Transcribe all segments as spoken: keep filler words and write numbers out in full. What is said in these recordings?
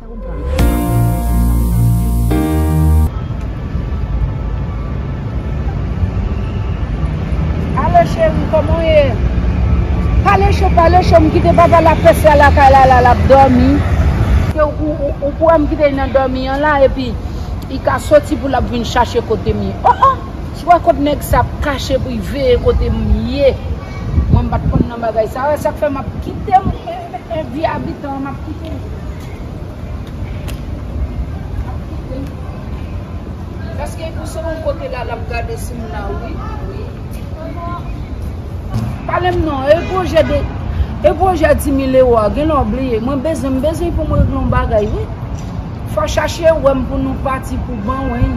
Alo cheri, kòman w ye? Pale cho, pale cho, m kite papa lapès la lakay la, la, l ap dòmi. Ke ou, ou, ou pou wè m kite l nan dòmi an la, epi li ka soti pou l ap vin chache kote m ye. Oh, oh! Si w wè kot nèg sa ap kache pou l veye kote m ye. Mwen, m pa t konn nan bagay sa. Wè sa k fè m ap kite m, e, e, e, vi abitan an, m ap kite l. Paske pou se yon kote la, l ap gade si m la, wi. Pale m non, e pwojè de, e pwojè di mil ewo a, gen lè w bliye. Mwen bezwen, m bezwen pou mwen regle yon bagay, wi. Fò chache wè m pou nou pati pou ban, wi.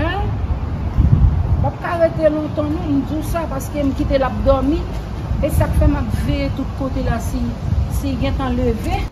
Hein? M p ap ka rete lontan non, m di w sa, paske m kite l ap dòmi. E sa k fè m ap veye tout kote la si, si gentan leve.